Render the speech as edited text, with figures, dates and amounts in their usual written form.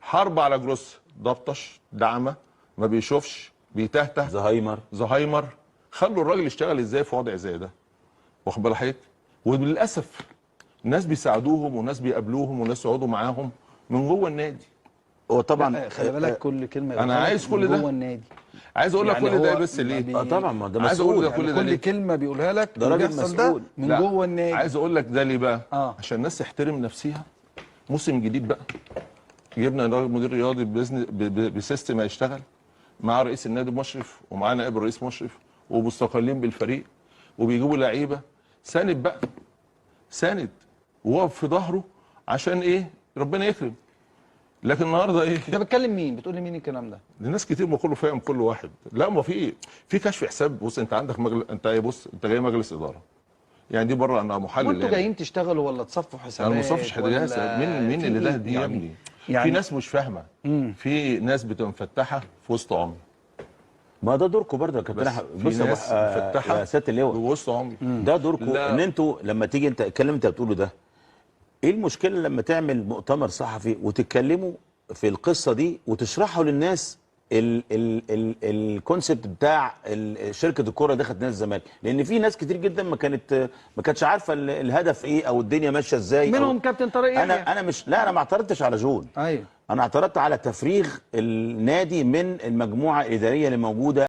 حرب على جروس، ضبطش، دعمه، ما بيشوفش، بيتهته، زهايمر. زهايمر. خلوا الراجل يشتغل ازاي في وضع زي ده؟ واخد بال حضرتك؟ وللاسف ناس بيساعدوهم وناس بيقابلوهم وناس يقعدوا معاهم من جوه النادي. هو طبعا خلي بالك كل كلمة أنا يقولها لك عايز كل من ده. جوه النادي. عايز اقول لك يعني كل ده هو بس ما ليه؟ طبعا، ما ده عايز اقول مسؤول. ده كل ده كل ليه؟ كلمة بيقولها لك ده راجل اللي بيحصل ده مسؤول. من لا، جوه النادي. عايز اقول لك ده ليه بقى؟ عشان الناس تحترم نفسها. موسم جديد بقى، جبنا راجل مدير رياضي باذن ب system هيشتغل مع رئيس النادي مشرف ومعاه نائب الرئيس مشرف ومستقلين بالفريق وبيجيبوا لعيبة. ساند بقى، ساند وهو في ظهره عشان ايه؟ ربنا يكرم. لكن النهارده ايه؟ انت بتكلم مين؟ بتقول لمين الكلام ده؟ الناس كتير، ما كله فاهم، كل واحد. لا، ما في كشف حساب. بص، انت عندك انت إيه؟ بص، انت جاي مجلس ادارة، يعني دي بره انا محلل وانتوا يعني. جايين تشتغلوا ولا تصفوا حسابات؟ انا ما صفش ولا حساب. مين في اللي ده إيه؟ دي يا ابني؟ يعني في ناس مش فاهمه، في ناس بتبقى مفتحة في وسط عمي. ما ده دوركم برضه يا كابتن بس احمد. في بص يا ناس مفتحة يا سيادة اللواء، في وسط عمي. ده دوركم لا. ان انتوا لما تيجي انت الكلام انت بتقوله ده، ايه المشكلة لما تعمل مؤتمر صحفي وتتكلموا في القصة دي وتشرحوا للناس ال ال ال ال concept بتاع شركة الكورة دخلت نادي الزمالك؟ لان في ناس كتير جدا ما كانتش عارفه الهدف ايه او الدنيا ماشية ازاي. منهم كابتن طارق يحيى. انا مش، لا، انا ما اعترضتش على جون. ايوه، انا اعترضت على تفريغ النادي من المجموعة الادارية اللي موجودة.